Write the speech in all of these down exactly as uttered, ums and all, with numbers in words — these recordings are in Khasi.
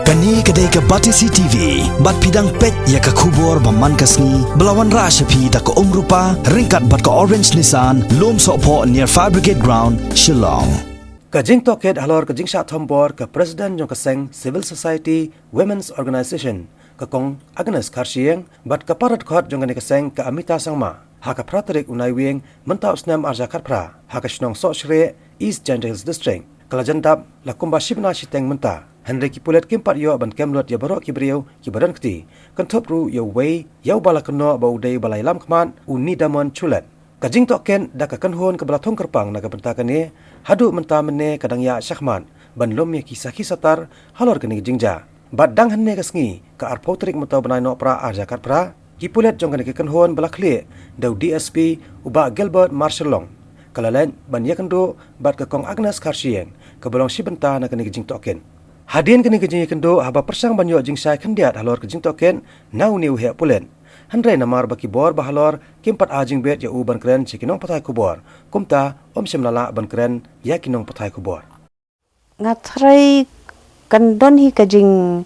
Kane ka dei ka Batesi T V, bad phi dang peit ïa ka khubor ba man ka sngi, ba la wanrah sha phi da ka Umrupa, ryngkat bad ka Orange Nissan, Lumsohphoh near Fire Brigade Ground, Shillong. Ka jingtohkit halor ka jingshah thombor ka President jong ka seng Civil Society Women's Organization, ka Kong Agnes Kharshiing, bad ka para dkhot jong kane ka seng ka Amita Sangma, ha ka phra tarik u Naiwieng mynta u snem arhajar khatphra, ha ka shnong Sohshrieh, East Jaintia Hills District, ka la jan dap la kumba shi bnai shiteng mynta. Hynrei ki pulit kim pat ïoh ban kem lut ïa baroh ki briew kiba don kti, kynthup ruh ïa uwei, ïa uba la kynnoh ba u dei uba la ïalam khmat, u Nidamon Chulet. Ka jingtohkit da ka kynhun kaba la thung kyrpang na ka bynta kane, haduh mynta mynne ka dang ïaid shakhmat ban lum ïa ki sakhi satar halor kane ka jingjia. Bad dang hynne ka sngi, ka arphew tarik mynta u bnai Nohprah arhajar khatphra, ki pulit jong kane ka kynhun ba la khlieh da u D S P u Bah Gilbert Marshallong, ka la leit ban ïakynduh bad ka Kong Agnes Kharshiing, kaba long shi bynta na kane ka jingtohkit. Hadien kane ka jingïakynduh, haba pyrshang ban ïoh jingshai khyndiat halor ka jingtohkit na une u heh pulit, hynrei namar ba ki bor ba halor kim pat ai jingbit ïa u ban kren sha ki nongpathai khubor, kumta um shym la lah ban kren ïa ki nongpathai khubor. Nga threi kan don hi ka jing,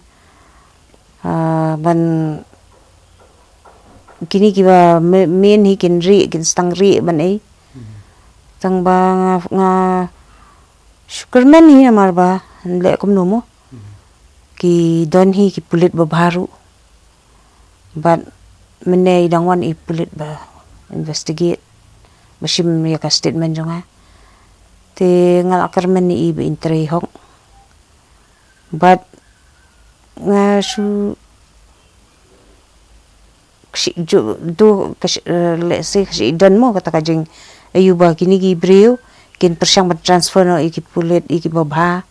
ah, ban kini kiba me-, men hi kin rieh, kin sdang rieh ban ei. Tang ba nga, nga shu kyrmen hi namar ba, leh kumno mo. Ki don hi ki pulit ba bha ruh. Bad mynne i dang wan i pulit ba investigate, ba shim ïa ka statement jong nga. Te nga la kyrmen ïa i ba in trei hok. Bad nga shu, ka shi ju-, du, ka shi, eh, let's say, ka shi don mo kata ka jing, aiu ba kini ki briew kin pyrshang ban transfer noh ïa ki pulit, ïa kiba bha,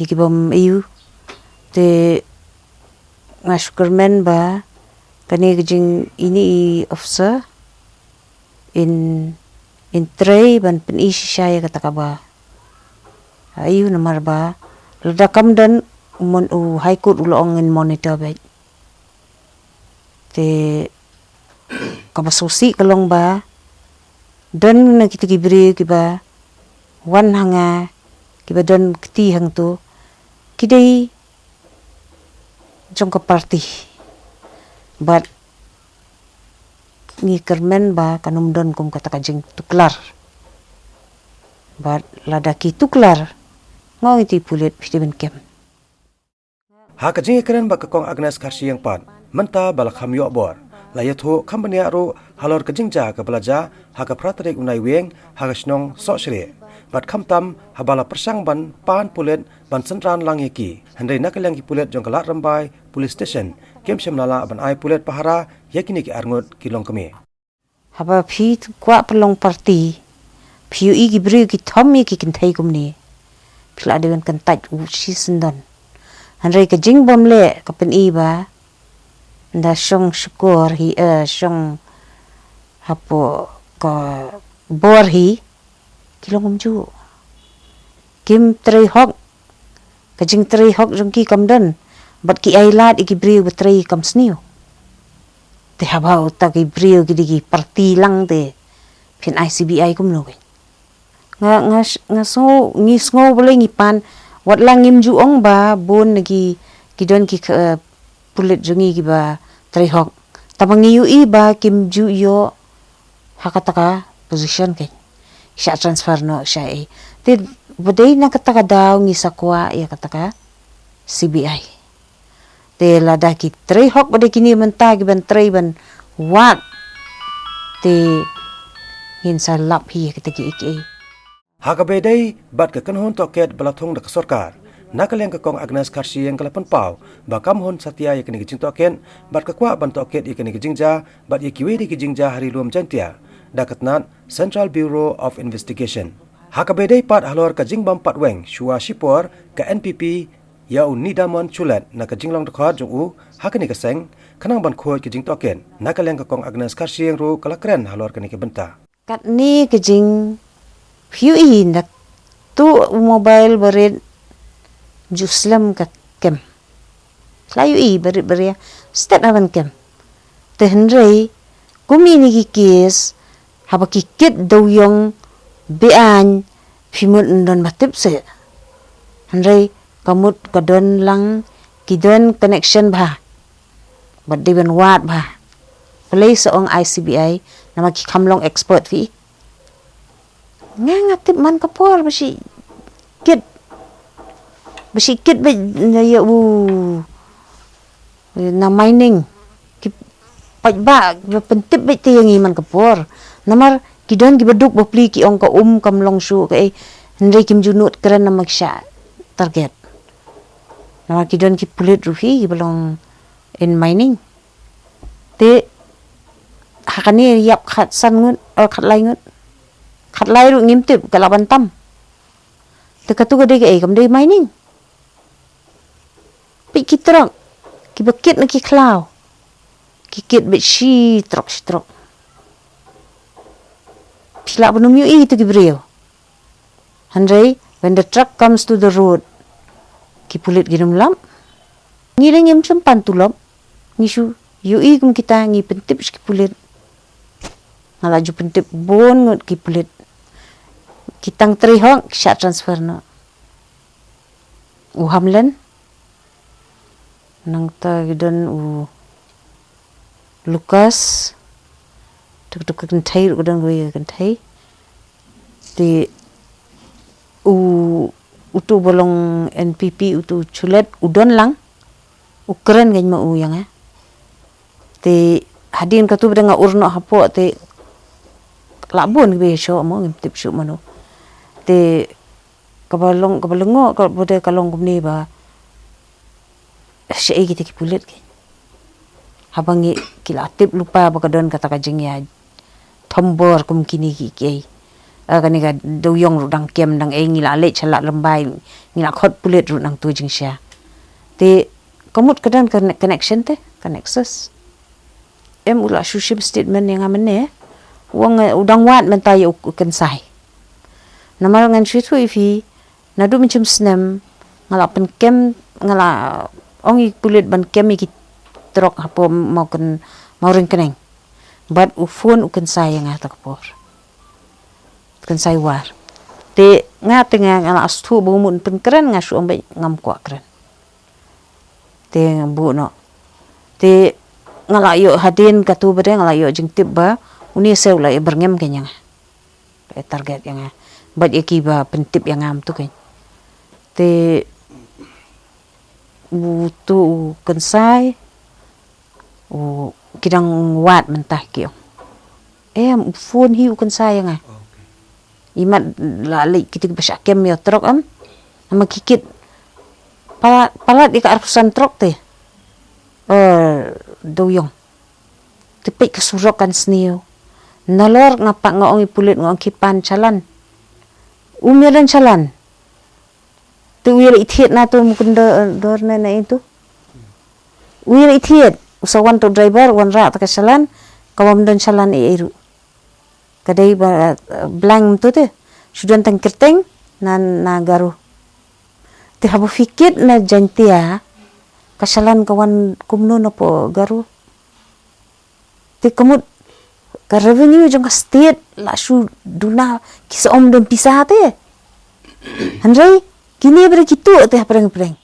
ïa kiba, mm, aiu. Te nga shu kyrmen ba kane ka jing, ini i officer in, in trei ban pyni shisha ïa kata kaba, aiu, namar ba lada kam don, mon u High Court u la ong in monitor beit. Te kaba sngewsih ka long ba don na kita ki briew kiba wan ha nga, kiba don kti hangto, ki dei jong ka party. Bad ngi kyrmen ba kan ym don kum kata ka jingtuklar. Bad lada ki tuklar, nga ong ïa i pulit phi dei ban kem. Ha ka jingïakren bad ka Kong Agnes Kharshiing pat, mynta ba la kham ïoh bor, la ïathuh kham bniah ruh halor ka jingjia kaba la jia ha ka phra tarik u Naiwieng, ha ka shnong Sohshrieh. Bad khamtam haba la pyrshang ban pan pulit ban synran lang ïa ki, hynrei na ka liang ki pulit jong ka Ladrymbai Police Station kim shym la lah ban ai pulit pahara ïa kine ki arngut ki longkmie. Haba phi kwah pynlong party, phi ïohi ki briew ki thom ïa ki kynthei kumne, phi la dei ban kyntait u shisyndon. Hynrei ka jingbymleh ka pyni ba nda shong shukor hi, eh, shong hapoh ka bor hi, ki long kumjuh. Kim trei hok, ka jingtrei hok jong ki kam don, bad ki ai lad ïa ki briew ba trei kam sniew. Te haba uta ki briew ki dei ki party lang te phin ai C B I kumno keiñ. Nga, nga, nga sngew, ngi sngew balei ngi pan, wat la ngim ju ong ba bun na ki, ki don ki, eh, pulit jong ngi kiba trei hok. Tangba ngi ïohi ba kim ju ïoh ha kata ka position keiñ. Shah transfer noh shah ei. Te ba dei na kata ka daw ngi sa kwah ïa kata ka C B I. Te lada ki trei hok ba dei kine mynta kiban trei ban wad, te ngin sa lap hi ïa kita kiei kiei. Ha kaba ïadei bad ka kynhun tohkit ba la thung da ka sorkar, na ka liang ka Kong Agnes Kharshiing ka la pynpaw ba kam hun satia ïa kane ka jingtohkit, bad ka kwah ban tohkit ïa kane ka jingjia bad ïa kiwei de ki jingjia ha Ri Lum Jaiñtia da ka tnat Central Bureau of Investigation. Ha kaba ïadei pat halor ka jingbym pat weng shuwa shipor ka N P P ïa u Nidamon Chulet na ka jinglong dkhot jong u ha kane ka seng, khnang ban khuid ka jingtohkit, na ka liang ka Kong Agnes Kharshiing ruh ka la kren halor kane ka bynta. Katne ka jing, phi ïohi nda tuh u mobile barit, ju slem ka kem. La ïohi barit baria, stet haban kem. Te hynrei kum ine ki case, haba ki kit da u ïong, beaiñ, phi mut ym don ba tip seh. Hynrei ka mut ka don lang Ki don connection bha. Bad dei ban wad bha. Balei sa ong I C B I, namar ki kham long expert phi. Nga nga tip man ka por ba shi kit. Ba shi kit ba na ïa u na mining. Ki paidbah ba pyntip ba te ïa ngi man ka por. Namar ki don ki baduk bapli ki ong ka um kam long shuh ka ei. Hynrei kim ju nud kren namar ki shah target. Namar ki don ki pulit ruh hi ki ba long in mining. Te ha kane ïap khatsan ngut, oh, khatlai ngut. Khatlai ruh ngim tip ka la ban tam. Te katu ka dei ka ei, kam dei mining. Peit ki trok, ki ba kit na ki khlaw. Ki kit beit shi trok shi trok. Phi lah ban ym ïohi tu ki briew. Hynrei when the truck comes to the road, ki pulit ki nym lap. Ngi leh ngim shym pan tulop. Ngi shu ïohi kum kita, ngi pyntip sha ki pulit. Nga la ju pyntip bun ngut ki pulit. Ki tang trei hok ki shah transfer noh. U Hamlen. Nangta ki don u Lucas. Tuk tuk ka kynthei ruh ka don kawei ka kynthei. Te u, utu ba long N P P, utu Chulet, u don lang. U kren kein ma u ïa nga. Te hadien katu ba dang nga ur noh hapoh te la bun kiba ïashoh mo, ngim tip shuh mano. Te kaba long, kaba lyngngoh kaba dei ka long kumne ba shaei kita ki pulit kein. Haba ngi, ki la tip lypa ba ka don kata ka jingïathombor kum kine ki, kiei. Ah, kane ka dewïong ruh dang kem dang ei, ngi la leit sha Ladrymbai, ngi la khot pulit ruh nangtu jingshisha. Te ka mut ka don ka connection te, ka nexus. Em u la shu shim statement ïa nga mynne. U ong, eh, u dang wad mynta ïa u Kynsai. Namar ngan shu ïathuh ïa phi, naduh mynshem snem nga la pynkem, nga la ong ïa ki pulit ban kem ïa ki trok hapoh Mawkyn, Mawryngkneng. Bad u phone u Kynsai ïa nga ha kata ka por. Kynsai War. Te nga te nga, nga la sngewthuh ba u mut pynkren, nga shu ong beit ngam kwah kren. Te nga buh noh. Te nga la ïoh hadien katu ba dei, nga la ïoh jingtip ba une u Seh u la ïoh byrngem kein ïa nga. Ka target ïa nga. Bad ïa kiba pyntip ïa nga mynta kein. Te utu u Kynsai, u, ki dang wad mynta ki ong. Em, u phone hi u Kynsai ïa nga. Okay. Imat la leit kita kiba shah kem ïa u trok em. Namar ki kit palat, palat ïa ka arphew san trok te. Eh, dewïong. Te peit ka surok kan sniew. Nalor nga pat nga ong ïa i pulit, nga ong khie pan shalan. Um ïa don shalan. Te u ïa leit thied na tu Mukundor ne na itu. U ïa leit thied. U sa wan tu driver, wanrah ta ka shalan, ka bym don shalan ei ei ruh. Ka dei ba, eh, blank tu te. Shu don tang kyrteng na, na Garo. Te haba phi kit na Jaintia, ka shalan ka wan kumno napoh Garo. Te ka mut ka revenue jong ka state la shu duna, ki sa ym don pisa te. Hynrei kine ba dei kito te hapdeng hapdeng.